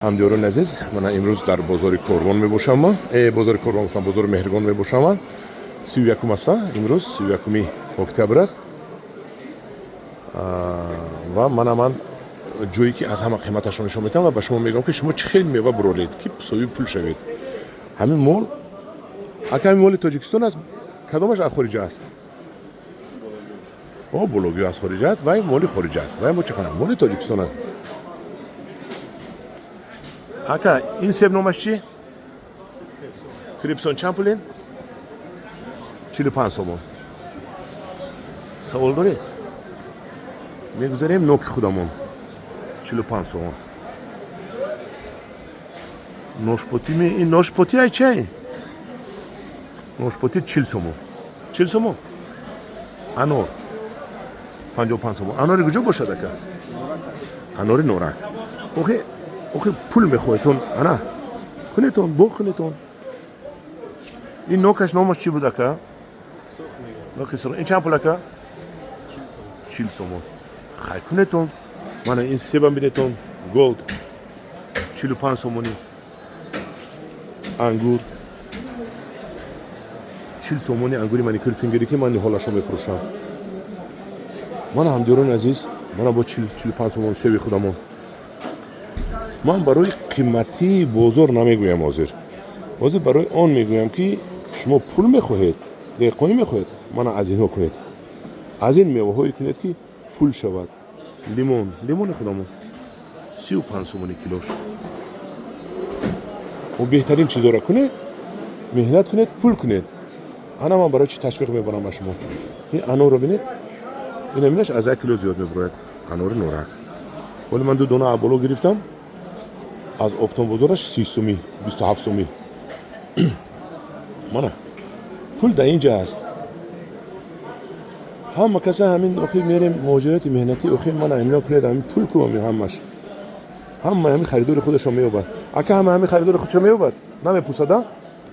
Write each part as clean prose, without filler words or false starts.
Ҳамдиёрони азиз, мана имрӯз дар бозори Корвон мебошам ман. Бозори Корвон гуфтам, бозори Меҳргон мебошам ман. 31-ум аст, имрӯз 31-уми октябр аст. Ва мана ман ҷое ки аз ҳама қиматашро нишон метиҳам ва ба шумо мегӯям, ки шумо чӣ хел мева буроред, ки соҳиби пул шавед. Ҳамин мол, ака, ҳамин моли Тоҷикистон аст, кадомаш аз хориҷа аст? О, бологиё аз хориҷа аст, вай моли хориҷа аст. Вай мо чӣ хонам? Моли Тоҷикистон аст. Ака, ин себ номаш чӣ? Крипсон. Чанд пулин? 45 сомон. Савол доред? Мегузарем ноки худамон. 45 сомон. Ношпотӣ, ин ношпотӣ ай чай? Ношпотӣ 40 сомон. 40 сомон. Анор 55 сомон. Анори куҷо бошад, ака? Анори Норак. Охи, пул мехоҳедтон, ана кунетон, боғ кунетон. Ин нокаш номаш чӣ буд, ака? Ноки сурх. Ин чанд пул, ака? 40 сомон. Хай, кунетон. Мана ин себам бинетон, Голд, 45 сомонӣ. Ангур 40 сомони, ангури маникюр фингери, ки ман ниҳолашро мефурӯшам. Мана, ҳамдиёрони азиз, мана бо 45 сомон себи худамон. Ман барои қиматии бозор намегӯям ҳозир. Ҳозир барои он мегӯям, ки шумо пул мехоҳед, деҳқонӣ мехоҳед, мана аз инҳо кунед, аз ин меваҳое кунед, ки пул шавад. Лимон, лимони худамон 35 сомони килош. Беҳтарин чизоро кунед, меҳнат кунед, пул кунед. Ана ман барои чӣ ташвиқ мебарам ба шумо. Ин анорро бинед, ин аминаш аз 1 кило зиёд мебурояд. Анори Норак. Вале ман ду дона аболо гирифтам аз оптом бозораш, 30 сумӣ, 27 сумӣ. Мана пул дар ин ҷа аст. Ҳама каса ҳамин охир мерем муҳоҷирати меҳнатӣ. Охир мана амино кунед, ҳамин пул ку, ҳамин ҳамаш, ҳама ҳамин харидори худашро меёбад. Ака, ҳама ҳамин харидори худшо меёбад, намепусада,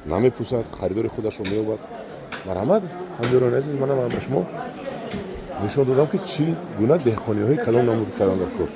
намепусад, харидори худашро меёбад. Марҳамат, ҳамдиёрони азиз, манам ба шумо нишон додам, ки чӣ гуна деҳқониҳои калон намуд кардан дар кор.